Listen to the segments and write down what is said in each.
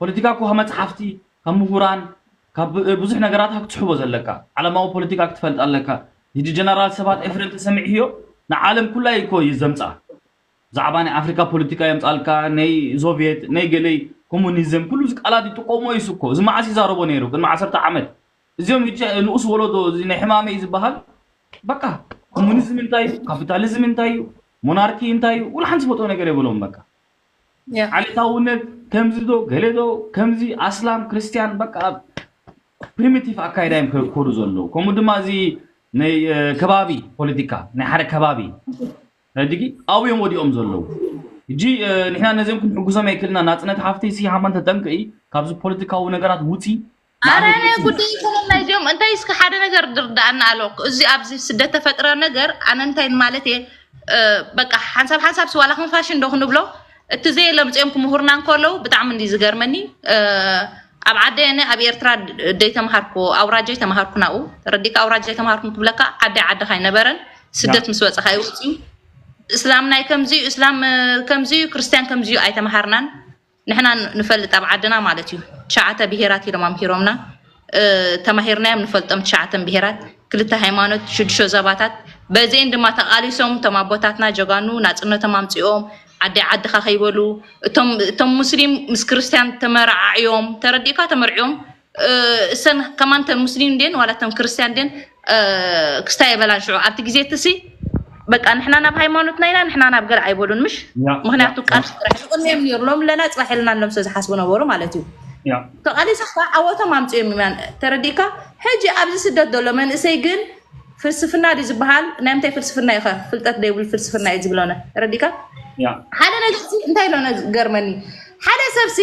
ፖለቲካ እኮ ካብ መፅሓፍቲ፣ ካብ ምሁራን፣ ካብ ብዙሕ ነገራት ክትስሕቦ ዘለካ፣ ዓለማዊ ፖለቲካ ክትፈልጥ ኣለካ። ሕጂ ጀነራል ስብሓት ኤፍሬም ተሰሚዕዮ ንዓለም ኩላ እዩ እኮ እዩ ዘምፅኣ። ብዛዕባ ናይ ኣፍሪካ ፖለቲካ የምፃልካ፣ ናይ ሶቪየት፣ ናይ ገለይ ኮሙኒዝም፣ ኩሉ እዚ ቃላት ይጥቀሞ እዩ እኮ። እዚ መዓስ ይዛረቦ ነይሩ? ቅድሚ ዓሰርተ ዓመት። እዚኦም ሕጂ ንኡስ ወለዶ፣ እዚ ናይ ሕማመይ ዝበሃል፣ በቃ፣ ኮሙኒዝም እንታይ እዩ፣ ካፒታሊዝም እንታይ እዩ፣ ሞናርኪ እንታይ እዩ፣ ውላ ሓንቲ ዝፈልጦ ነገር የብሎም። በቃ፣ ዓሌታውነት ከምዚ ዶ ገለ ዶ፣ ከምዚ ኣስላም ክርስቲያን፣ በቃ፣ ፕሪሚቲቭ ኣካይዳ እዮም ከ- ከዱ ዘለዉ። ከምኡ ድማ እዚ ናይ ከባቢ ፖለቲካ፣ ናይ ሓደ ከባቢ ረድጊ ኣብዮም ወዲኦም ዘለዉ። ሕጂ ንሕና ነዚኦም ክንሕግዞም ኣይክልና። ናፅነት ሓፍተይ ሲ ሃማን ተጠንቀቂ፣ ካብዚ ፖለቲካዊ ነገራት ውፂ። ኣረ ናይ ጉዳይ ይኮነና እዚኦም እንታይ እስኪ ሓደ ነገር ድርዳኣና ኣሎ። እዚ ኣብዚ ስደት ተፈጥረ ነገር ኣነ እንታይ ማለት እየ፣ በቃ ሓንሳብ ሓንሳብ ስዋላ ክንፋሽን ዶ ክንብሎ፣ እቲ ዘየለምፅኦም ክምሁርና እንከለዉ ብጣዕሚ እንዲ ዝገርመኒ። ኣብ ዓደይ ኣነ ኣብ ኤርትራ ደይተምሃርኩ፣ ኣውራጃ ይተምሃርኩ ናብኡ። ተረዲካ ኣውራጃ ይተምሃርኩ ክብለካ ዓደይ ዓድኻ ኣይነበረን። ስደት ምስ በፅኻ ይወፅዩ። እስላም ናይ ከምዚዩ፣ እስላም ከምዚዩ፣ ክርስትያን ከምዚዩ ኣይተምሃርናን። ንሕና ንፈልጥ ኣብ ዓድና ማለት እዩ። ትሽዓተ ብሄራት ኢሎም ኣምሂሮምና። ተማሂርናዮም ንፈልጦም ትሽዓተን ብሄራት፣ ክልተ ሃይማኖት፣ ሽዱሽተ ዘባታት። በዚኤን ድማ ተቓሊሶም እቶም ኣቦታትና ጀጋኑ ናፅነቶም ኣምፂኦም ዓዲ ዓድኻ ከይበሉ እቶም ሙስሊም ምስ ክርስትያን ተመራዓዕዮም ተረዲእካ ተመርዕዮም እሰን ከማን ተን ሙስሊም እንዴን ዋላ ተን ክርስትያን እንዴን ክስታይ የበላን ሽዑ ኣብቲ ግዜ ትሲ በቃ ንሕና ናብ ሃይማኖትና ኢና ንሕና ናብ ገለ ኣይበሉን ምሽ ምክንያቱ ቃል ስራሕ ይቕንዮም ነይሩ ሎም ለና ፅባሕ የልና ሎም ስለ ዝሓስቡ ነበሩ ማለት እዩ ተቓሊሳ ከዓ ዓወቶም ኣምፅኦም ኢና ተረዲእካ ሕጂ ኣብዚ ስደት ዘሎ መንእሰይ ግን ፍልስፍና ድዩ ዝበሃል ናይ ምንታይ ፍልስፍና እዩ ከ ፍልጠት ደይብሉ ፍልስፍና እዩ ዝብለነ ተረዲእካ ሓደ ነገር እንታይ ኢሎነ ገርመኒ ሓደ ሰብሲ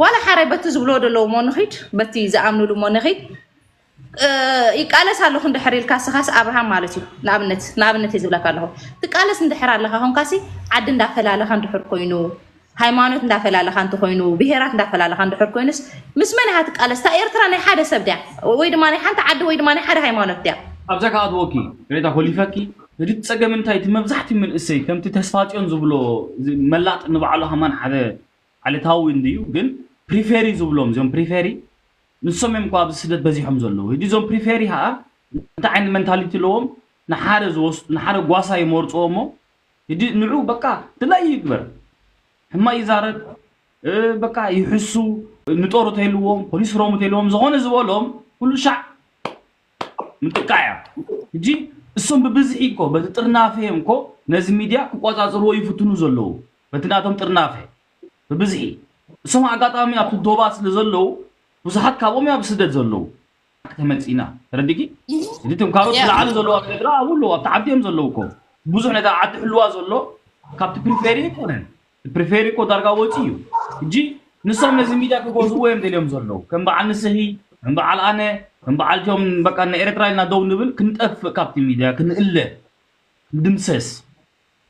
ዋላ ሓራይ በቲ ዝብልዎ ዘለዉ እሞ ንኺድ በቲ ዝኣምንሉ እሞ ንኺድ ይቃለስ ኣለኹ እንድሕር ኢልካ ስኻስ ኣብርሃም ማለት እዩ ንኣብነት ንኣብነት እየ ዝብለካ ኣለኹ ትቃለስ እንድሕር ኣለኻ ኮንካሲ ዓዲ እንዳፈላለኻ እንድሕር ኮይኑ ሃይማኖት እንዳፈላለኻ እንተኮይኑ ብሄራት እንዳፈላለኻ እንድሕር ኮይኑስ ምስ መን ኢኻ ትቃለስ እታ ኤርትራ ናይ ሓደ ሰብ ድያ ወይ ድማ ናይ ሓንቲ ዓዲ ወይ ድማ ናይ ሓደ ሃይማኖት ድያ ኣብዛ ከኣትወኪ ሬታ ኮሊፈኪ እቲ ፀገም እንታይ እቲ መብዛሕቲ መንእሰይ ከምቲ ተስፋፅዮን ዝብሎ መላጥ ንባዕሉ ሃማን ሓደ ዓለታዊ እንድዩ ግን ፕሪፌሪ ዝብሎም እዚኦም ፕሪፌሪ ንሶም እዮም እኮ ኣብዚ ስደት በዚሖም ዘለዉ ሕጂ እዞም ፕሪፌሪ ከዓ እንታይ ዓይነት መንታሊቲ ኣለዎም ንሓደ ዝወስ ንሓደ ጓሳ ይመርፅዎ እሞ ሕጂ ንዑ በቃ ድላይ ይግበር ሕማቅ ይዛረብ በቃ ይሕሱ ንጦሩ ተይልዎም ፖሊስ ሮሙ ተይልዎም ዝኾነ ዝበሎም ኩሉ ሻዕ ምጥቃዕ እያ ሕጂ እሶም ብብዝሒ እኮ በቲ ጥርናፈ እዮም እኮ ነዚ ሚድያ ክቆፃፅርዎ ይፍትኑ ዘለዉ በቲ ናቶም ጥርናፈ ብብዝሒ እሶም ኣጋጣሚ ኣብቲ ዶባት ስለ ዘለዉ ብዙሓት ካብኦም እዮም ኣብ ስደት ዘለዉ ተመፂና ተረዲጊ እዚ ትም ካልኦት ዝለዓሉ ዘለዉ ኣብ ኤርትራ ኣብኡ ኣለዉ ኣብቲ ዓዲ እዮም ዘለዉ እኮ ብዙሕ ነታ ዓዲ ሕልዋ ዘሎ ካብቲ ፕሪፌሪ ኣይኮነን ፕሪፌሪ እኮ ዳርጋ ወፂ እዩ ሕጂ ንሶም ነዚ ሚድያ ክገዝእዎ እዮም ደልዮም ዘለዉ ከም በዓል ንስሂ ከም በዓል ኣነ ከም በዓል ቲኦም በቃ ንኤርትራ ኢልና ደው ንብል ክንጠፍእ ካብቲ ሚድያ ክንእለ ክንድምሰስ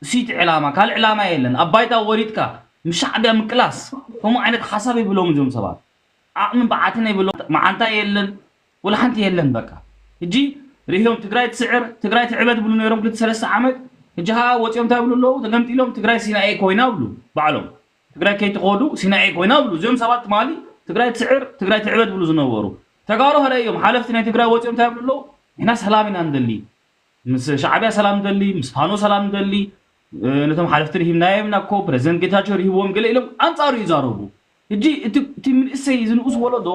እሱ እቲ ዕላማ ካልእ ዕላማ የለን ኣብ ባይታ ወሪድካ ምስ ሻዕቢያ ምቅላስ ከምኡ ዓይነት ሓሳብ የብሎም እዚኦም ሰባት ዓቕምን ብዓትን የብሎም መዓንታ የለን ወላ ሓንቲ የለን በቃ ሕጂ ርእዮም ትግራይ ትስዕር ትግራይ ትዕበ ትብሉ ነይሮም ክልተ ሰለስተ ዓመት ሕጂ ከዓ ወፂኦም እንታይ ይብሉ ኣለዉ ተገምጢሎም ትግራይ ሲናኤ ኮይና ብሉ ባዕሎም ትግራይ ከይትኸዱ ሲናኤ ኮይና ብሉ እዚኦም ሰባት ትማሊ ትግራይ ትስዕር ትግራይ ትዕበ ትብሉ ዝነበሩ ተጋሩ ኸደ እዮም ሓለፍቲ ናይ ትግራይ ወፂኦም እንታይ ይብሉ ኣለዉ ንሕና ሰላም ኢና ንደሊ ምስ ሻዕቢያ ሰላም ንደሊ ምስ ፋኖ ሰላም ንደሊ ነቶም ሓለፍቲ ርሂብናዮም ኢና እኮ ፕረዚደንት ጌታቸው ርሂብዎም ገለ ኢሎም ኣንፃሩ ይዛረቡ ሕጂ እቲ ምንእሰይ እዚ ንኡስ ወለዶ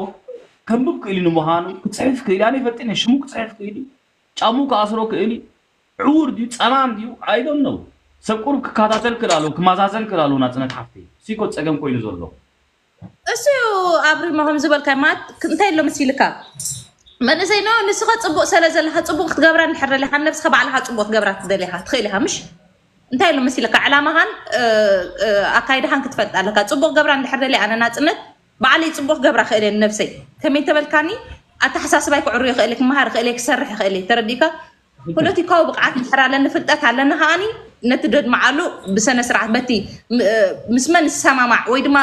ከንብብ ክእል ንምዃኑ ክፅሕፍ ክእል ኣነ ይፈልጥን ሽሙ ክፅሕፍ ክእል ጫሙ ክኣስሮ ክእል ዕዉር ድዩ ፀማም ድዩ ኣይዶን ነው ሰብ ቁሩብ ክከታተል ክእል ኣለዎ ክመዛዘን ክእል ኣለዎ ናፅነት ሓፍተይ እሱ እኮ ፀገም ኮይኑ ዘሎ እሱ ኣብሪሞ ከም ዝበልካ ማለት እንታይ ኣሎ መሲልካ መንእሰይ ኖ ንስኻ ፅቡቅ ስለ ዘለካ ፅቡቅ ክትገብራ እንድሕር ደሊካ ንነብስካ ባዕልካ ፅቡቅ ክትገብራ ትደሊካ ትኽእል ኢካ ምሽ እንታይ ኣሎ መሲልካ ዕላማኻን ኣካይድኻን ክትፈልጥ ኣለካ ፅቡቅ ገብራ እንድሕር ደሊ ኣነ ናፅነት ባዕለይ ፅቡቅ ገብራ ክእል እየ ንነብሰይ ከመይ እንተበልካኒ ኣተሓሳስባይ ክዕሩ ይኽእል ክመሃር ይኽእል ክሰርሕ ይኽእል ተረዲእካ ፖለቲካዊ ብቕዓት እንድሕር ኣለኒ ፍልጠት ኣለኒ ከዓኒ ነቲ ደድመዓሉ ብሰነ ስርዓት በቲ ምስ መን ዝሰማማዕ ወይ ድማ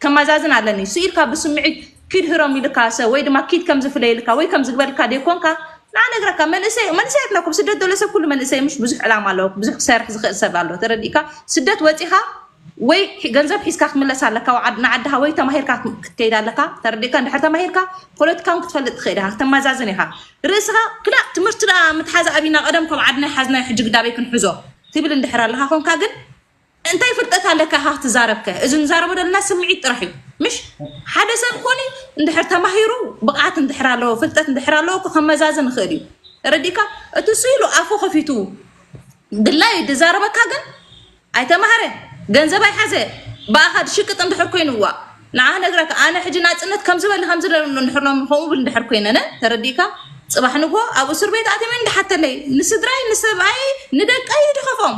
ከመዛዝን ኣለኒ ስኢልካ ብስምዒት ኪድ ህሮም ኢልካ ሰብ ወይ ድማ ኪድ ከም ዝፍለየልካ ወይ ከም ዝግበልካ ደይኮንካ ንዓ ነግረካ መንእሰይ መንእሰያትና ኮም ስደት ዘሎ ሰብ ኩሉ መንእሰይ ምሽ ብዙሕ ዕላማ ኣለዎ ብዙሕ ክሰርሕ ዝኽእል ሰብ ኣሎ ተረዲእካ ስደት ወፂኻ ወይ ገንዘብ ሒዝካ ክትምለስ ኣለካ ንዓድኻ፣ ወይ ተማሂርካ ክትከይድ ኣለካ። ተረዲእካ? እንድሕር ተማሂርካ ፖለቲካ እውን ክትፈልጥ ትኽእል ኢኻ፣ ክተመዛዝን ኢኻ። ርእስኻ ክላእ ትምህርቲ ደኣ ምትሓዝ ኣቢና፣ ቀደም ከም ዓድና ሓዝና ሕጂ ግዳበይ ክንሕዞ ትብል እንድሕር ኣለኻ ኮንካ ግን እንታይ ፍልጠት ኣለካ ኢኻ ክትዛረብከ? እዚ ንዛረቦ ዘለና ስምዒት ጥራሕ እዩ። ምሽ ሓደ ሰብ ኮኒ እንድሕር ተማሂሩ ብቕዓት እንድሕር ኣለዎ ፍልጠት እንድሕር ኣለዎ እኮ ከመዛዝን ይኽእል እዩ። ረዲካ እቲ ስኢሉ ኣፉ ከፊቱ ድላይ ድዛረበካ ግን ኣይተማህረ ገንዘብ ኣይሓዘ ብኣኻ ድሽቅጥ እንድሕር ኮይንዋ ንዓ ነግረካ ኣነ ሕጂ ናፅነት ከምዚ በሊ ከምዚ ለብሉ እንድሕር ሎም ከምኡ ብል እንድሕር ኮይነነ ተረዲእካ ፅባሕ ንጎ ኣብ እስር ቤት ኣትመ እንድሓተለይ ንስድራይ ንሰብኣይ ንደቀይ ድኸፎም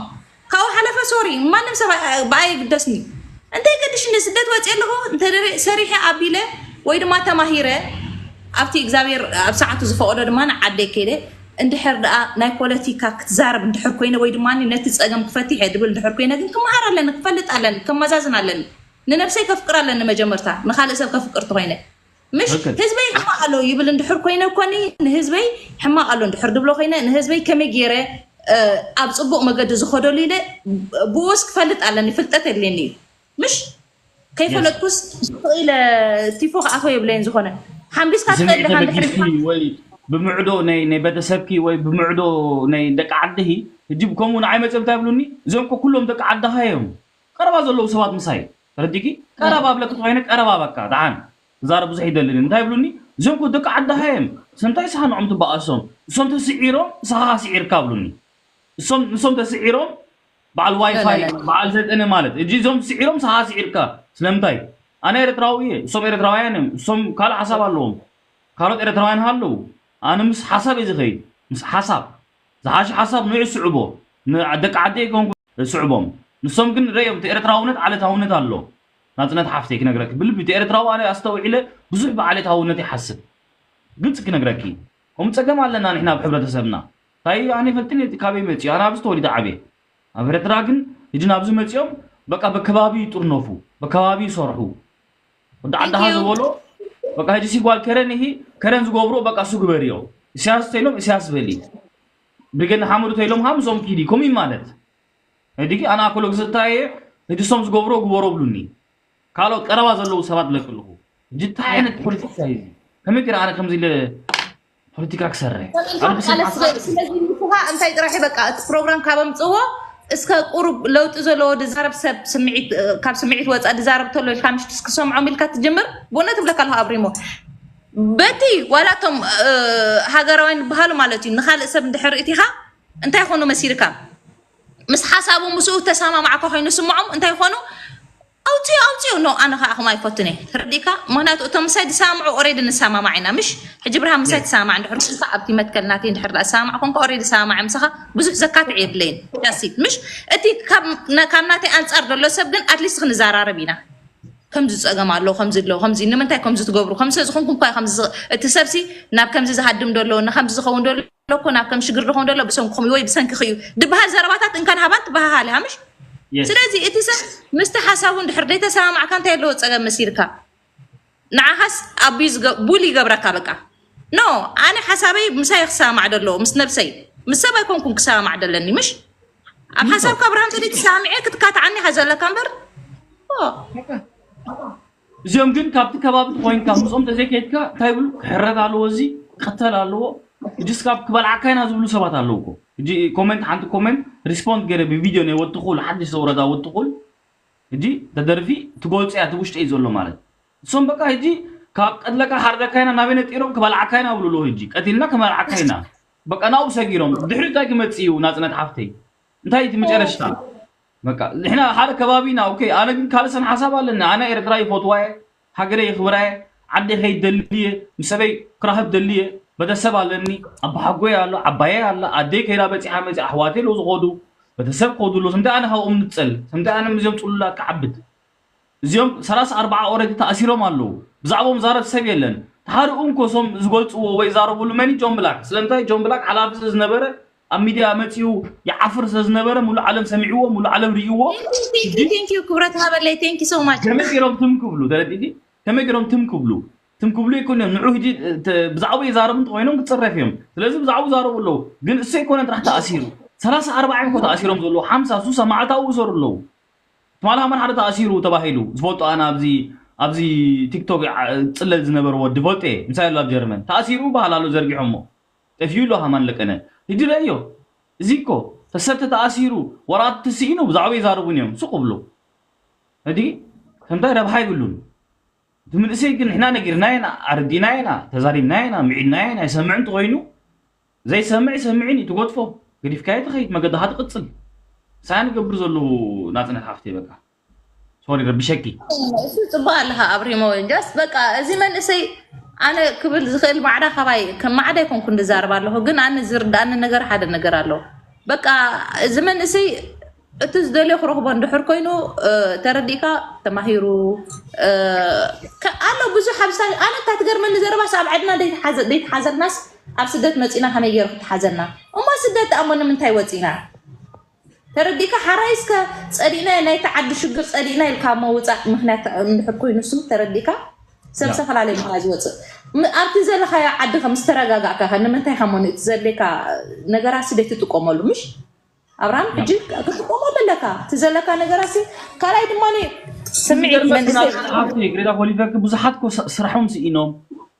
ካብኡ ሓለፈ ሶሪ ማንም ሰብ ብኣይ ግደስኒ እንታይ ገድሽኒ ስደት ወፅየ ኣለኹ እንተ ሰሪሐ ኣቢለ ወይ ድማ ተማሂረ ኣብቲ እግዚኣብሔር ኣብ ሰዓቱ ዝፈቀዶ ድማ ዓደይ ከይደ እንድሕር ደኣ ናይ ፖለቲካ ክትዛረብ እንድሕር ኮይነ ወይ ድማ ነቲ ፀገም ክፈትሕ እየ ድብል እንድሕር ኮይነ ግን ክመሃር ኣለኒ ክፈልጥ ኣለኒ ከመዛዝን ኣለኒ ንነብሰይ ከፍቅር ኣለኒ መጀመርታ ንካልእ ሰብ ከፍቅር ተኮይነ ምሽ ህዝበይ ሕማቅ ኣሎ ይብል እንድሕር ኮይነ ኮኒ ንህዝበይ ሕማቅ ኣሎ እንድሕር ድብሎ ኮይነ ንህዝበይ ከመይ ገይረ ኣብ ፅቡቅ መገዲ ዝኸደሉ ኢለ ብኡስ ክፈልጥ ኣለኒ ፍልጠት የድልየኒ እዩ ምሽ ከይፈለጥኩስ ኢለ ቲፎ ክኣቶ የብለይን ዝኾነ ሓምቢስካ ትኸእል ኢኻ እንድሕር ወይ ብምዕዶ ናይ ናይ ቤተሰብኪ ወይ ብምዕዶ ናይ ደቂ ዓድኺ ሕጂ ከምኡ ንዓይ መፅኦም እንታይ ይብሉኒ እዞም እኮ ኩሎም ደቂ ዓድኻ እዮም ቀረባ ዘለዉ ሰባት ምሳይ ተረዲኪ ቀረባ ብለክ ተኮይነ ቀረባ በቃ ደሓን ክዛረብ ብዙሕ ይደልን እንታይ ይብሉኒ እዞም እኮ ደቂ ዓድኻ እዮም ስለምንታይ ስኻ ንዖም ትበኣሶም እሶም ተስዒሮም ስኻ ስዒርካ ብሉኒ እሶም ንሶም ተስዒሮም በዓል ዋይፋይ በዓል ሰልጠነ ማለት እጂ እዞም ስዒሮም ሰሃ ስዒርካ ስለምንታይ ኣነ ኤርትራዊ እየ እሶም ኤርትራውያን እዮም እሶም ካልእ ሓሳብ ኣለዎም ካልኦት ኤርትራውያን ሃለዉ ኣነ ምስ ሓሳብ እየ ዝኸይድ ምስ ሓሳብ ዝሓሽ ሓሳብ ንዑ ስዕቦ ንደቂ ዓዲ ኣይኮንኩ ስዕቦም ንሶም ግን ረዮም እቲ ኤርትራውነት ዓለታውነት ኣሎ ናፅነት ሓፍተይ ክነግረኪ ብልቢ እቲ ኤርትራዊ ኣነ ኣስተውዒለ ብዙሕ ብዓለታውነት ይሓስብ ግልፂ ክነግረኪ ከምኡ ፀገም ኣለና ንሕና ኣብ ሕብረተሰብና እንታይ ኣነ ይፈልጥን እቲ ካበይ መፅኡ ኣነ ኣብዚ ተወሊደ ዓብየ ኣብ ኤርትራ ግን ሕጂ ናብዚ መፅኦም በቃ በከባቢ ይጥርነፉ በከባቢ ይሰርሑ ወዲ ዓድኻ ዝበሎ በቃ ሕጂ ሲጓል ከረን ይሂ ከረን ዝገብሮ በቃ እሱ ግበርዮ እስያስ ተይሎም እስያስ በሊ ብገን ሓመዱ ተይሎም ሃምሶም ኪዲ ከምኡ ማለት ሕጂ ኣነ ኣኮሎ ግዝእታ እየ ሕጂ እሶም ዝገብሮ ግበሮ ብሉኒ ካልኦት ቀረባ ዘለዉ ሰባት ለክልኹ ሕጂ እንታይ ዓይነት ፖለቲካ እዩ ከመይ ገይረ ኣነ ከምዚ ኢለ ፖለቲካ ክሰርሕ ስለዚ ንስኻ እንታይ ጥራሕ በቃ እቲ ፕሮግራም ካብ ኣምፅዎ እስከ ቁሩብ ለውጢ ዘለዎ ድዛረብ ሰብ ስምዒት ካብ ስምዒት ወፃ ድዛረብ ተሎ ኢልካ ምሽ ክሰምዖም ኢልካ ትጅምር ብእውነት ብለካ ኣለኹ ኣብሪሞ በቲ ዋላ እቶም ሃገራውያን ዝበሃሉ ማለት እዩ ንካልእ ሰብ እንድሕር እቲኻ እንታይ ይኾኑ መሲልካ ምስ ሓሳቡ ምስኡ ተሰማማዕካ ኮይኑ ስምዖም እንታይ ይኾኑ ኣውፅኡ ኣውፅኡ ኖ ኣነ ከዓ ከም ኣይፈቱን እየ ተረዲእካ ምክንያቱ እቶም ምሳይ ዝሰማምዑ ኦሬዲ ንሰማማዕ ኢና ምሽ ሕጂ ብርሃን ምሳይ ትሰማማዕ እንድሕር ኮንካ ኣብቲ መትከል ናተይ እንድሕር ዳኣ ዝሰማማዕ ኮንካ ኦሬዲ ዝሰማማዕ ምሳኻ ብዙሕ ዘካትዕ የድለይን ዳሲት ምሽ እቲ ካብ ናተይ ኣንፃር ዘሎ ሰብ ግን ኣትሊስት ክንዘራረብ ኢና ከምዚ ፀገም ኣሎ ከምዚ ኣሎ ከምዚ ንምንታይ ከምዚ ትገብሩ ከምዚ ስለዝኾንኩም እኳ ከምዚ እቲ ሰብሲ ናብ ከምዚ ዝሃድም ዶ ኣሎ ንከምዚ ዝኸውን ዶ ኣሎ እኮ ናብ ከም ሽግር ዝኸውን ዶ ኣሎ ብሰንክኹም ወይ ብሰንክኺ እዩ ድበሃል ዘረባታት እንካን ሃባን ትበሃሃል ኢኻ ምሽ ስለዚ እቲ ሰብ ምስቲ ሓሳቡ እንድሕር ዘይተሰማማዕካ እንታይ ኣለዎ ፀገም መሲልካ ንዓኻስ ኣቢዝ ቡል ይገብረካ በቃ ኖ ኣነ ሓሳበይ ምሳይ ክሰማማዕ ዶ ኣለዎ ምስ ነብሰይ ምስ ሰብ ኣይኮንኩም ክሰማማዕ ደለኒ ምሽ ኣብ ሓሳብካ ኣብርሃም ተደይ ትሰማምዐ ክትካትዓኒ ኢኻ ዘለካ እምበር እዚኦም ግን ካብቲ ከባቢ ኮይንካ ምስኦም ተዘይከይድካ እንታይ ይብሉ ክሕረድ ኣለዎ እዚ ክቅተል ኣለዎ እጅስ ካብ ክበልዓካ ኢና ዝብሉ ሰባት ኣለዉ እኮ እጂ ኮመንት ሓንቲ ኮመንት ሪስፖንድ ገይረ ብቪድዮ ናይ ወትኹል ሓድሽ ዘውረዳ ወትኹል እጂ ተደርፊ ትጎልፀ እያ ትውሽጠ እዩ ዘሎ ማለት እሶም በቃ ሕጂ ካብ ቀትለካ ሓርደካ ኢና ናበይ ነጢሮም ክበልዓካ ኢና ብሉ ኣለዉ ሕጂ ቀቲልና ክበልዓካ ኢና በቃ ናብኡ ሰጊሮም ድሕሪ እንታይ ክመፅእ እዩ ናፅነት ሓፍተይ እንታይ እቲ መጨረሽታ በቃ ንሕና ሓደ ከባቢ ኢና ኦኬ ኣነ ግን ካልእ ሰን ሓሳብ ኣለኒ ኣነ ኤርትራ ይፈትዋ እየ ሃገረ የኽብራ እየ ዓደ ከይድ ደሊ እየ ምስ ሰበይ ክራኸብ ደሊ እየ በተሰብ ኣለኒ ኣባሓጎይ ኣሎ ዓባየይ ኣላ ኣደይ ከይዳ በፂሓ መፂ ኣሕዋተይ ኣለዉ ዝኸዱ በተሰብ ክኸዱ ኣለዉ ስምታይ ኣነ ካብኦም ንፀል ስምታይ ኣነ ምስዚኦም ፅሉላት ክዓብድ እዚኦም ሰላሳ ኣርባዓ ኦረዲ ተኣሲሮም ኣለዉ ብዛዕባኦም ዛረብ ሰብ የለን ተሓርኡ እንኮ ሶም ዝገልፅዎ ወይ ዛረብሉ መን ጆን ብላክ ስለምንታይ ጆን ብላክ ሓላፊ ዝነበረ ኣብ ሚድያ መፂኡ ይዓፍር ስለዝነበረ ሙሉ ዓለም ሰሚዕዎ ሙሉ ዓለም ርእይዎ ክብረት ሃበለይ ቴንኪ ሶ ማች ከመይ ገይሮም ትም ክብሉ ተረዲእኪ ከመይ ገይሮም ትም ክብሉ ትም ክብሉ ይኮን እዮም ንዑ ህጂ ብዛዕባ ይዛረቡ እንተኮይኖም ክፅረፍ እዮም ስለዚ ብዛዕባ ይዛረቡ ኣለዉ ግን እሱ ኣይኮነ ጥራሕ ተኣሲሩ ሰላሳ ኣርባዓ እዮም ተኣሲሮም ዘለዉ ሓምሳ ሱሳ ማዓልታዊ ይሰሩ ኣለዉ ትማሊ ሃማን ሓደ ተኣሲሩ ተባሂሉ ዝፈልጦ ኣነ ኣብዚ ኣብዚ ቲክቶክ ይዓ- ዝፅለል ዝነበረ ወዲ ፈልጦ እየ ምሳይ ኣሎ ኣብ ጀርመን ተኣሲሩ በሃል ኣሎ ዘርጊሖሞ ጠፊኡ ኣሎ ሃማን ለቀነ ሂዲ ረእዮ እዚ እኮ ተሰተ ተኣሲሩ ወራቲ ስኢኑ ብዛዕባ ይዛረቡን እዮም ሱቅ ብሉ ሕጂ ከምታይ ረብሓ ይብሉን እቲ መንእሰይ ግን ንሕና ነጊርና ኢና ኣረዲና ኢና ተዛሪብና ኢና ምዒድና ኢና ይሰምዕ እንተኮይኑ ዘይሰምዕ ይሰምዕን እዩ ትጎድፎ ገዲፍካዮ ትኸይድ መገድኻ ትቅፅል ሳያ ንገብር ዘለዉ ናፅነት ሓፍተይ በቃ ሶሪ ረብሸኪ እሱ ፅቡቅ ኣለካ ኣብሪሞ ጃስ በቃ እዚ መንእሰይ ኣነ ክብል ዝኽእል ማዕዳ ካባይ ከም ማዕዳ ይኮንኩ እንድዛረብ ኣለኹ ግን ኣነ ዝርዳኣኒ ነገር ሓደ ነገር ኣሎ በቃ እዚ መንእሰይ እቲ ዝደልዮ ክረኽቦ እንድሕር ኮይኑ ተረዲእካ ተማሂሩ ኣሎ ብዙሕ ኣብ ኣነ እታ ትገርመኒ ዘረባስ ኣብ ዓድና ዘይተሓዘልናስ ኣብ ስደት መፂና ከመይ ገይሩ ክትሓዘልና እሞ ስደት ኣሞ ንምንታይ ወፂና ተረዲእካ ሓራይ እስከ ፀሊእና ናይቲ ዓዲ ሽግር ፀሊእና ኢልካ መውፃእ ምክንያት እንድሕር ኮይኑ ስም ተረዲእካ ሰብ ዝተፈላለዩ ምክንያት ዝወፅእ ኣብቲ ዘለካዮ ዓዲ ከም ዝተረጋጋእካ ከ ንምንታይ ከሞ እቲ ዘድልየካ ነገራት ስደት ትጥቀመሉ ምሽ ኣብርሃም ሕጂ ክትጥቀመሉ ኣለካ እቲ ዘለካ ነገራት ካልኣይ ድማ ስምዒት መንእሰይ ግሬዳ ኮሊፈክ ብዙሓት ስራሖም ስኢኖም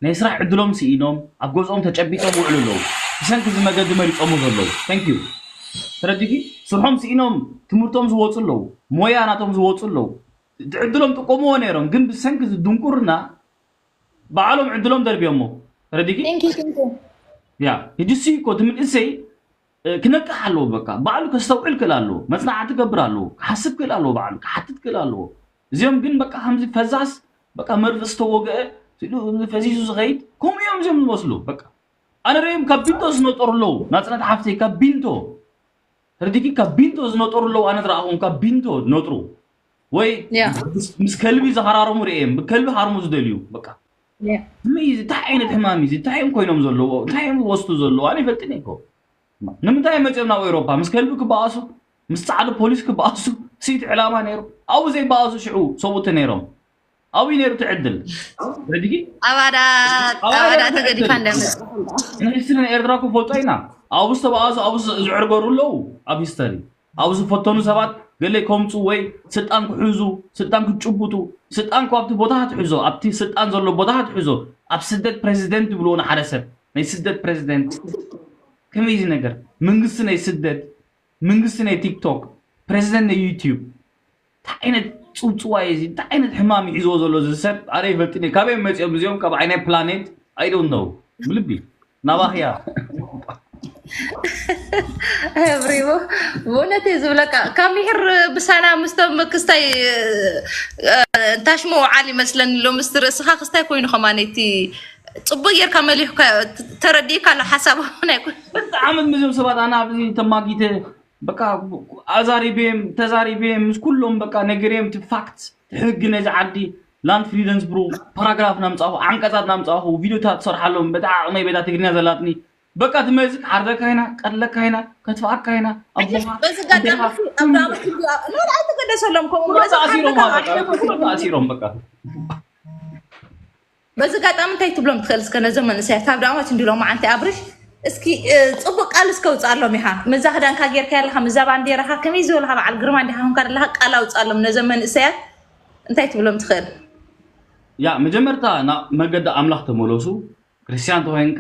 ናይ ስራሕ ዕድሎም ስኢኖም ኣብ ገዝኦም ተጨቢጦም ውዕሉ ኣለዉ ብሰንኪ እዚ መገዲ መሪፆሞ ዘለዉ ንኪ ተረዲኪ ስርሖም ስኢኖም ትምህርቶም ዝወፁ ኣለዉ ሞያ ናቶም ዝወፁ ኣለዉ እቲ ዕድሎም ጥቆምዎ ነይሮም ግን ብሰንኪ እዚ ድንቁርና ባዕሎም ዕድሎም ደርብዮሞ ተረዲኪ ያ ህጅሲ እኮ ትምንእሰይ ክነቅሕ ኣለዎ በቃ ባዕሉ ከስተውዕል ክእል ኣለዎ መፅናዕቲ ክገብር ኣለዎ ክሓስብ ክእል ኣለዎ ባዕሉ ክሓትት ክእል ኣለዎ እዚኦም ግን በቃ ከምዚ ፈዛስ በቃ መርፍእ ዝተወገአ ፈዚዙ ዝኸይድ ከምኡ እዮም እዚኦም ዝመስሉ በቃ ኣነ ርእዮም ካብ ቢንቶ ዝነጠሩ ኣለዉ ናፅነት ሓፍተይ ካብ ቢንቶ ተረዲኪ ካብ ቢንቶ ዝነጠሩ ኣለዉ ኣነ ዝረኣኹም ካብ ቢንቶ ዝነጥሩ ወይ ምስ ከልቢ ዝሃራረሙ ርእዮም ብከልቢ ሃርሙ ዝደልዩ በቃ እንታይ ዓይነት ሕማም እዩ እንታይ እዮም ኮይኖም ዘለዎ እንታይ እዮም ዝወስዱ ዘለዎ ኣነ ይፈልጥን እኮ ንምንታይ መፅኦም ናብ ኤውሮፓ ምስ ከልቢ ክበኣሱ ምስ ፃዕዱ ፖሊስ ክበኣሱ ስኢት ዕላማ ነይሩ ኣብኡ ዘይበኣሱ ሽዑ ሰብኡት ነይሮም ኣብኡ ነይሩ ትዕድል ሕድጊ ኣባዳ ኣባዳ ተገዲፋ እንደመ ንሂስትሪ ንኤርትራ ክፈልጦ ኢና ኣብኡ ዝተበኣሱ ኣብኡ ዝዕርገሩ ኣለዉ ኣብ ሂስተሪ ኣብኡ ዝፈተኑ ሰባት ገለ ከምፁ ወይ ስልጣን ክሕዙ ስልጣን ክትጭቡጡ ስልጣን ካብቲ ቦታ ትሕዞ ኣብቲ ስልጣን ዘሎ ቦታ ትሕዞ ኣብ ስደት ፕሬዚደንት ይብልዎ ንሓደ ሰብ ናይ ስደት ፕሬዚደንት ከመይ እዚ ነገር መንግስቲ ናይ ስደት መንግስቲ ናይ ቲክቶክ ፕሬዚደንት ናይ ዩቲዩብ እንታይ ዓይነት ፅውፅዋይ እዚ እንታይ ዓይነት ሕማም ይሕዝዎ ዘሎ እዚ ሰብ ኣረ ይፈልጥን እየ ካበይ መፂኦም እዚኦም ካብ ዓይናይ ፕላኔት ኣይደው ነው ብልቢ ናባህያ ብሪቦ ብእውነት እየ ዝብለካ ካብ ምሕር ብሳና ምስቶም ክስታይ ታሽሞ ውዓል ይመስለኒ ኣሎ ምስቲ ርእስኻ ክስታይ ኮይኑ ከማነይቲ ፅቡቅ ጌርካ መሊሕካ ተረዲእካ ኣሎ ሓሳብ ናይ ዓመት ምስም ሰባት ኣነ ኣብዚ ተማጊተ በቃ ኣዛሪቤም ተዛሪቤም ምስ ኩሎም በቃ ነግሬም እቲ ፋክት እቲ ሕጊ ነዚ ዓዲ ላንድ ፍሪደንስ ብሩ ፓራግራፍ ናምፃኹ ዓንቀፃት ናምፃኹ ቪዲዮታት ትሰርሓሎም በጣ ዓቕመይ ቤታ ትግርኛ ዘላትኒ በቃ ትመዚ ክሓርደካ ኢና ቀትለካ ኢና ከትፍኣካ ኢና ኣቦኻ በዚ ጋጣሚ ኣብርሃም ኣይተገደሰሎም ከምኡ ተኣሲሮም ተኣሲሮም በቃ በዚ ኣጋጣሚ እንታይ ትብሎም ትኽእል እስከ ነዞም መንእሰያት ካብ ዳሞት እንዲሎም መዓንቲ ኣብርሽ እስኪ ፅቡቅ ቃል እስከ ውፅኣሎም ኢኻ ምዛ ክዳንካ ጌርካ ኣለካ ምዛ ባንዴራኻ ከመይ ዝበልካ በዓል ግርማ እንዲካ ኮንካ ዘለካ ቃል ኣውፅኣሎም ነዞም መንእሰያት እንታይ ትብሎም ትኽእል ያ መጀመርታ ናብ መገዲ ኣምላኽ ተመለሱ ክርስትያን ተኮይንካ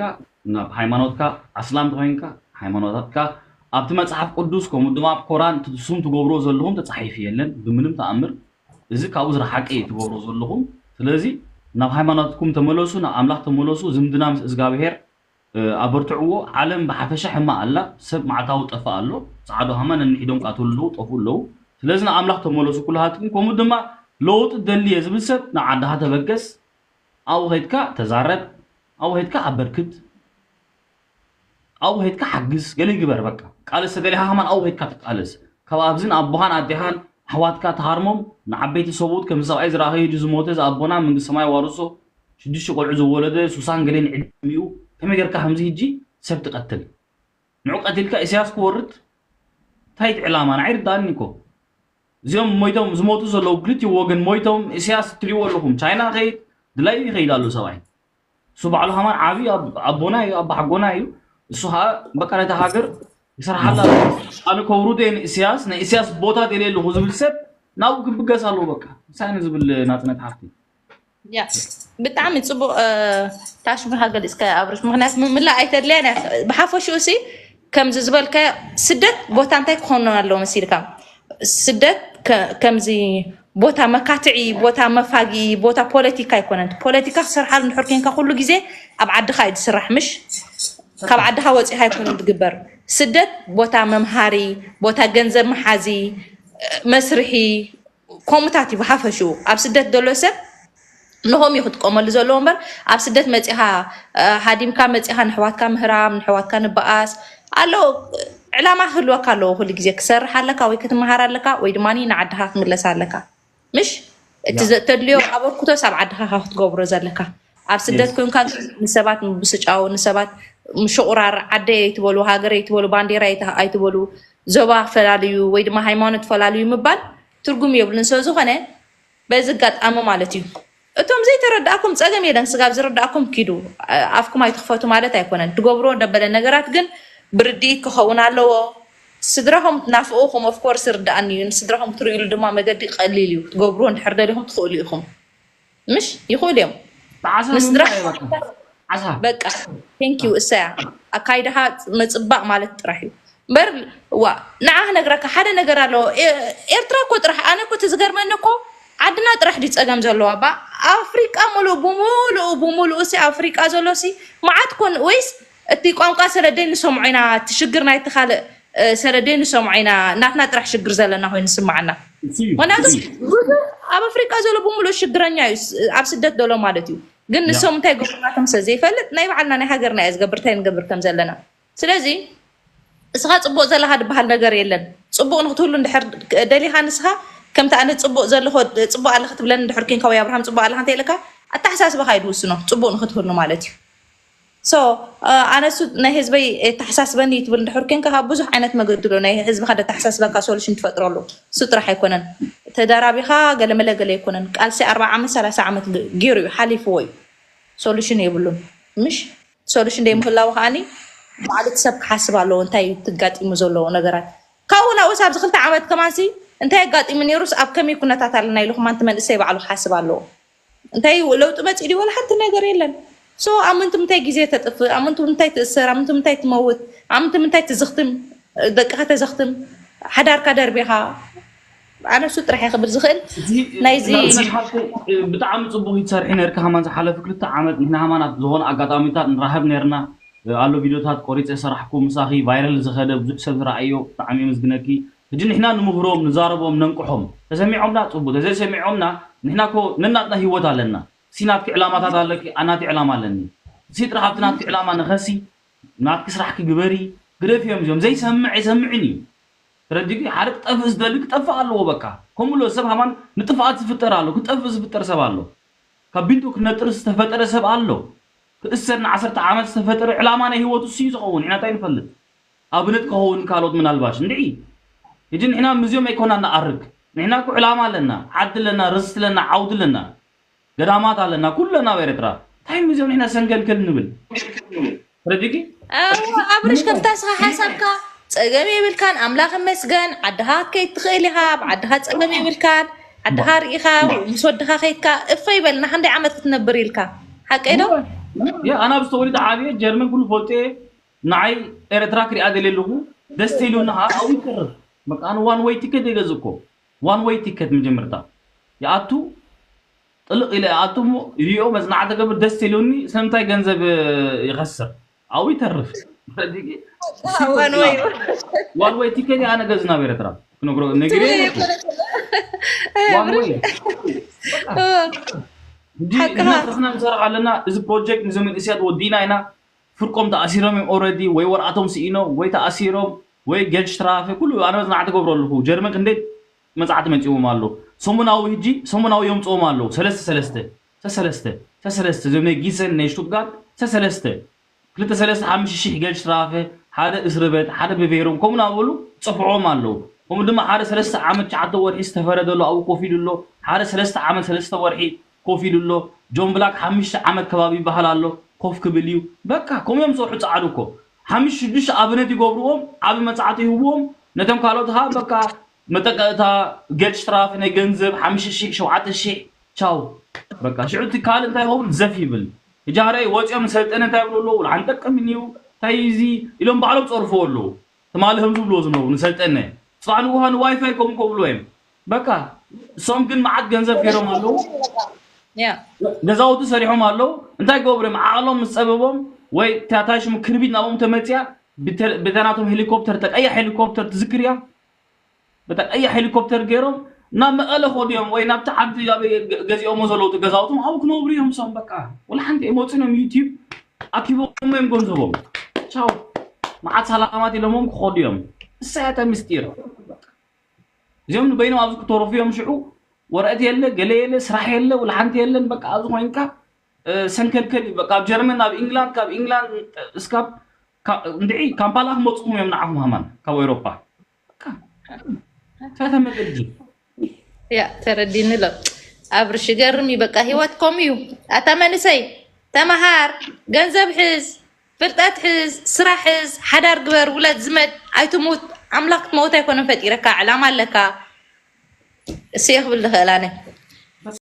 ናብ ሃይማኖትካ ኣስላም ተኮይንካ ሃይማኖታትካ ኣብቲ መፅሓፍ ቅዱስ ከምኡ ድማ ኣብ ኮራን ስም ትገብርዎ ዘለኹም ተፃሒፉ የለን ብምንም ተኣምር እዚ ካብኡ ዝረሓቀ እዩ ትገብሮ ዘለኹም ስለዚ ናብ ሃይማኖትኩም ተመለሱ ናብ ኣምላኽ ተመለሱ ዝምድና ምስ እግዚኣብሄር ኣበርትዕዎ ዓለም ብሓፈሻ ሕማቅ ኣላ ሰብ ማዕታዊ ጠፋእ ኣሎ ፃዕዶ ሃማ ነንሒዶም ቃትሉ ኣለዉ ጠፍኡ ኣለዉ ስለዚ ናብ ኣምላኽ ተመለሱ ኩልሃትኩም ከምኡ ድማ ለውጢ ደልየ ዝብል ሰብ ናብ ዓድኻ ተበገስ ኣብኡ ከድካ ተዛረብ ኣብኡ ከድካ ኣበርክት ኣብኡ ከድካ ሓግዝ ገለ ይግበር በቃ ቃለስ ተደሊኻ ከማን ኣብኡ ከድካ ትቃለስ ካብ ኣብዝን ኣቦኻን ኣዴኻን ኣሕዋትካ ተሃርሞም ንዓበይቲ ሰብኡት ከምዚ ሰብኣይ ዝረኣኸዮ ድዩ ዝሞተ ዝኣቦና መንግስቲ ሰማይ ዋርሶ ሽዱሽተ ቆልዑ ዝወለደ ሱሳን ገሌን ዕድሚኡ ከመይ ጌርካ ከምዚ ህጂ ሰብ ትቀትል ንዑ ቀቲልካ ኢሳያስ ክወርድ እንታይ እቲ ዕላማ ንዓይ ርዳኣኒ እኮ እዚኦም ሞይቶም ዝሞቱ ዘለዉ ክልቲኡ ወገን ሞይቶም ኢሳያስ ትሪእዎ ኣለኹም ቻይና ከይድ ድላዩ ይኸይድ ኣሎ ሰብኣይ እሱ ባዕሉ ከማን ዓብዪ ኣቦና እዩ ኣባሓጎና እዩ እሱ ከዓ በቃ ነታ ሃገር ይሰርሓላ ኣሎ ኣነ ከውርዶ እየ ንእስያስ ናይ እስያስ ቦታ ደልየ ኣለኹ ዝብል ሰብ ናብኡ ክብገስ ኣለዎ። በቃ ምሳይ ንዝብል ናጽነት ሓፍቲ። ያ ብጣዕሚ ፅቡቅ። ታሽቢካ ገሊፅካ ኣብርሽ፣ ምክንያቱ ምምላእ ኣይተድልያን እያ። ብሓፈሽኡ ሲ ከምዚ ዝበልካዮ ስደት ቦታ እንታይ ክኾኑ ኣለዎ መሲልካ? ስደት ከምዚ ቦታ መካትዒ፣ ቦታ መፋጊ፣ ቦታ ፖለቲካ ኣይኮነን። ፖለቲካ ክሰርሓሉ እንድሕር ኮንካ ኩሉ ግዜ ኣብ ዓድኻ እዩ ዝስራሕ፣ ምሽ ካብ ዓድኻ ወፂኻ ኣይኮነን ዝግበር። ስደት ቦታ መምሃሪ፣ ቦታ ገንዘብ መሓዚ፣ መስርሒ፣ ከምኡታት እዩ ብሓፈሽኡ። ኣብ ስደት ዘሎ ሰብ ንሆም እዩ ክጥቀመሉ ዘለዎ እምበር ኣብ ስደት መፂኻ ሃዲምካ መፂኻ ንሕዋትካ ምህራም፣ ንሕዋትካ ንበኣስ ኣሎ። ዕላማ ክህልወካ ኣለዎ። ኩሉ ግዜ ክሰርሕ ኣለካ ወይ ክትመሃር ኣለካ ወይ ድማ ንዓድኻ ክምለስ ኣለካ። ምሽ እቲ ተድልዮ ኣበርክቶስ ኣብ ዓድኻ ክትገብሮ ዘለካ። ኣብ ስደት ኮንካ ንሰባት ምብስጫው፣ ንሰባት ምሽቑራር፣ ዓደይ ኣይትበሉ፣ ሃገር ኣይትበሉ፣ ባንዴራ ኣይትበሉ፣ ዞባ ፈላልዩ ወይ ድማ ሃይማኖት ፈላልዩ ምባል ትርጉም የብሉን። ስለዝኾነ በዚ ኣጋጣሚ ማለት እዩ እቶም ዘይተረዳእኩም ፀገም የለን። ስጋብ ዝረዳእኩም ኪዱ ኣፍኩም ኣይትኽፈቱ ማለት ኣይኮነን። ትገብርዎ ደበለ ነገራት ግን ብርድኢት ክኸውን ኣለዎ። ስድራኹም ናፍቑኹም ኦፍኮርስ ርዳእኒ እዩ። ንስድራኹም ትርእይሉ ድማ መገዲ ቀሊል እዩ። ትገብርዎ እንድሕር ደሊኹም ትኽእሉ ኢኹም። ምሽ ይኽእሉ እዮም። ንስድራ በቃ thank you እሰያ ኣካይዳኻ ምፅባቕ ማለት ጥራሕ እዩ እምበር ዋ ንዓ ክነግረካ ሓደ ነገር ኣለዎ። ኤርትራ እኮ ጥራሕ ኣነ እኮ እቲ ዝገርመኒ እኮ ዓድና ጥራሕ ድዩ ፀገም ዘለዎ ባ ኣፍሪቃ ሙሉእ ብሙሉኡ ብሙሉኡ ሲ ኣፍሪቃ ዘሎ ሲ መዓት ኮን ወይስ እቲ ቋንቋ ሰለደይ ንሰምዖ ኢና እቲ ሽግር ናይቲ ካልእ ሰለደይ ንሰምዖ ኢና ናትና ጥራሕ ሽግር ዘለና ኮይኑ ንስማዓና። ምክንያቱ ብዙሕ ኣብ ኣፍሪቃ ዘሎ ብምሉእ ሽግረኛ እዩ ኣብ ስደት ዘሎ ማለት እዩ። ግን ንሶም እንታይ ገብሩ ናቶም ስለ ዘይፈልጥ ናይ ባዕልና ናይ ሃገርና እየ ዝገብር እንታይ ንገብር ከም ዘለና። ስለዚ እስኻ ፅቡቅ ዘለኻ ዝበሃል ነገር የለን። ፅቡቅ ንክትህሉ እንድሕር ደሊኻ ንስኻ ከምቲ ኣነ ፅቡቅ ዘለኹ ፅቡቅ ኣለኺ ትብለኒ እንድሕር ኮንካ ወይ ኣብርሃም ፅቡቅ ኣለኻ እንተ ኢልካ ኣተሓሳስባኻ እዩ ዝውስኖ ፅቡቅ ንክትህሉ ማለት እዩ። so ኣነሱ ናይ ህዝበይ ተሓሳስበኒ እዩ ትብል እንድሕር ኮንካ ካብ ብዙሕ ዓይነት መገዲ ኣሎ ናይ ህዝብኻ ደተሓሳስበካ solution ትፈጥረሉ። እሱ ጥራሕ ኣይኮነን ተዳራቢኻ ገለመለ ገለ ኣይኮነን። ቃልሲ ኣርባዓ ዓመት ሰላሳ ዓመት ገይሩ እዩ ሓሊፍዎ እዩ። solution የብሉን ምሽ solution ደይ ምህላው ከዓኒ ባዕሉ እቲ ሰብ ክሓስብ ኣለዎ እንታይ እዩ ትጋጢሙ ዘለዎ ነገራት። ካብኡ ናብኡስ ኣብዚ ክልተ ዓመት ከማንሲ እንታይ ኣጋጢሙ ነይሩስ ኣብ ከመይ ኩነታት ኣለና ኢሉ ከማን እቲ መንእሰይ ባዕሉ ክሓስብ ኣለዎ። እንታይ ለውጢ መፂኡ ድዩ? ወላ ሓንቲ ነገር የለን። so ኣብ ምንቱ ምንታይ ግዜ ተጥፍእ? ኣብ ምንቱ ምንታይ ትእሰር? ኣብ ምንቱ ምንታይ ትመውት? ኣብ ምንቱ ምንታይ ትዝኽትም? ደቅኻ ተዘኽትም? ሓዳርካ ደርቢኻ? ኣነ እሱ ጥራሕ እየ ክብል ዝኽእል ናይዚ ብጣዕሚ ፅቡቅ ይትሰርሒ ነርካ ከማን ዝሓለፉ ክልተ ዓመት ንሕና ከማን ዝኾነ ኣጋጣሚታት ንራኸብ ነርና ኣሎ ቪድዮታት ቆሪፀ ሰራሕኩ ምሳኺ viral ዝኸደ ብዙሕ ሰብ ዝረኣዮ ብጣዕሚ የመስግነኪ። ሕጂ ንሕና ንምኽሮም ንዛረቦም ነንቅሖም ተሰሚዖምና ፅቡቅ ተዘይሰሚዖምና ንሕና ኮ ነናትና ህይወት ኣለና። ሲ ናትኪ ዕላማታት ኣለኪ ኣናቲ ዕላማ ኣለኒ። ሲ ጥራሕ ኣብቲ ናትኪ ዕላማ ንኸሲ ናትኪ ስራሕኪ ግበሪ ግደፍዮም እዚኦም ዘይሰምዕ ኣይሰምዕን እዩ። ተረዲኪ ሓደ ክጠፍእ ዝደሊ ክጠፍእ ኣለዎ በቃ። ከምኡ ሎ ሰብ ሃማን ንጥፍኣት ዝፍጠር ኣሎ ክጠፍእ ዝፍጠር ሰብ ኣሎ። ካብ ቢንቶ ክነጥር ዝተፈጠረ ሰብ ኣሎ። ክእሰር ንዓሰርተ ዓመት ዝተፈጠረ ዕላማ ናይ ህይወቱ ስዩ ዝኸውን ኢና እንታይ ንፈልጥ። ኣብነት ክኸውን ካልኦት ምናልባሽ እንድዒ። ሕጂ ንሕና ምዚኦም ኣይኮና ንኣርግ። ንሕና እኮ ዕላማ ኣለና፣ ዓዲ ኣለና፣ ርስቲ ኣለና፣ ዓውዲ ኣለና፣ ገዳማት ኣለና፣ ኩሉ ኣለና ኣብ ኤርትራ። እንታይ ምዚኦም ንሕና ሰንገልገል ንብል። ረዲኪ ኣብርሽ ከምታ ስኻ ሓሳብካ ጸገም የብልካን ኣምላኽ መስገን ዓድኻ ክትከይድ ትኽእል ኢኻ ኣብ ዓድኻ ጸገም የብልካን ዓድኻ ርኢኻ ምስ ወድኻ ከይድካ እፈ ይበል ንሓንደይ ዓመት ክትነብር ኢልካ ሓቀይ ዶ ኣነ ኣብ ዝተወሊደ ዓብየ ጀርመን ኩሉ ፈልጦ እየ ንዓይ ኤርትራ ክሪኣ ደልየ ኣለኹ ደስ ኢሉኒ ከዓ ኣብኡ ይተርፍ በቃ ኣነ ዋን ወይ ቲኬት የገዝእ እኮ ዋን ወይ ቲኬት መጀመርታ ይኣቱ ጥልቕ ኢለ ይኣቱ እሞ ይሪኦ መፅናዕቲ ገብር ደስ ኢሉኒ ስለምንታይ ገንዘብ ይኸስር ኣብኡ ይተርፍ ዋን ወይ ቲኬት ኣነ ገዝ ናብ ኤርትራ ክነግሮ ነግሬ ዋን ወይ ሕጂ ንሕና ንሰርሕ ኣለና እዚ ፕሮጀክት ንዞም መንእስያት ወዲእና ኢና ፍርቆም ተኣሲሮም እዮም ኦረዲ ወይ ወርኣቶም ስኢኖም ወይ ተኣሲሮም ወይ ገልሽ ትራፊ ኩሉ ኣነ መፅናዕቲ ገብሮ ኣለኹ ጀርመን ክንደይ መፅዓቲ መፂዎም ኣሎ ሰሙናዊ ህጂ ሰሙናዊ የምፅዎም ኣለዉ ሰለስተ ሰለስተ ሰሰለስተ ሰሰለስተ እዞም ናይ ጊሰን ናይ ሽቱትጋርት ሰሰለስተ ክልተ ሰለስተ ሓሙሽተ ሽሕ ገልሽ ትራፊ ሓደ እስርበት ሓደ ብቬሮም ከምኡ ናበሉ ፅፍዖም ኣለዉ ከምኡ ድማ ሓደ ሰለስተ ዓመት ትሽዓተ ወርሒ ዝተፈረደሉ ኣብኡ ኮፍ ኢሉ ኣሎ ሓደ ሰለስተ ዓመት ሰለስተ ወርሒ ኮፍ ኢሉ ኣሎ ጆን ብላክ ሓሙሽተ ዓመት ከባቢ ይበሃል ኣሎ ኮፍ ክብል እዩ በቃ ከምኡ እዮም ዝሰርሑ ፃዓዱ እኮ ሓሙሽተ ሽዱሽተ ኣብነት ይገብርዎም ዓቢ መፅዓቲ ይህብዎም ነቶም ካልኦት ከዓ በቃ መጠቀእታ፣ ገጭ ትራፊ ናይ ገንዘብ ሓምሽተ ሺሕ ሸውዓተ ሺሕ። ቻው። በቃ ሽዑ እቲ ካልእ እንታይ ይኸውን? ዘፍ ይብል። ሕጂ ሃረይ ወፂኦም ንሰልጠነ እንታይ ይብሉ ኣለዉ? "ኣይንጠቅምን እዩ፣ እንታይ እዩ እዚ?" ኢሎም ባዕሎም ፀርፍዎ ኣለዉ። ትማሊ ከም ዝብልዎ ዝነበሩ ንሰልጠነ፣ ፅባሕ ንግሆ ንዋይፋይ ከምኡ ከብሉ እዮም። በቃ እሶም ግን መዓት ገንዘብ ገይሮም ኣለዉ። ያ ገዛውቲ ሰሪሖም ኣለዉ። እንታይ ገብሩ እዮም? ዓቕሎም ምስ ፀበቦም ወይ ታታሽም ክርቢት ናብኦም ተመፅያ፣ ብተ- ብተናቶም ሄሊኮፕተር፣ ተቀያ ሄሊኮፕተር ትዝክር እያ? በቃ ቀያ ሄሊኮፕተር ገይሮም ናብ መቐለ ከዱ እዮም፣ ወይ ናብቲ ዓዲ ኣበይ ገ- ገዚኦሞ ዘለዉ እቲ ገዛውቶም ኣብኡ ክነብሩ እዮም። እሶም በቃ ወላ ሓንቲ ኣይመፁን እዮም። ዩቲዩብ ኣኪቦም እዮም ገንዘቦም። ቻው፣ መዓት ሰላማት ኢሎሞም ክኸዱ እዮም። እሳያተ ምስጢር። እዚኦም ንበይኖም ኣብዚ ክተረፉ እዮም። ሽዑ ወረቀት የለ፣ ገለ የለ፣ ስራሕ የለ፣ ወላ ሓንቲ የለን። በቃ ኣብዚ ኮይንካ እ፣ ሰንከልከል እዩ። በቃ ኣብ ጀርመን፣ ኣብ ኢንግላንድ፣ ካብ ኢንግላንድ እስካብ ካ- እንድዒ ካምፓላ ክመፅኹም እዮም ንዓኹም ሃማን ካብ ኤውሮፓ። በቃ ሳተ መገዲ ያ ተረዲኒ ኣሎ። ኣብርሽ ገርም እዩ። በቃ ህይወት ከምኡ እዩ። ኣታ መንእሰይ ተመሃር፣ ገንዘብ ሕዝ፣ ፍልጠት ሕዝ፣ ስራሕ ሕዝ፣ ሓዳር ግበር፣ ውለድ ዝመድ፣ ኣይትሙት። ኣምላኽ ክትመውት ኣይኮነን ፈጢረካ፣ ዕላማ ኣለካ። እሱ እየ ክብል ዝኽእል ኣነ።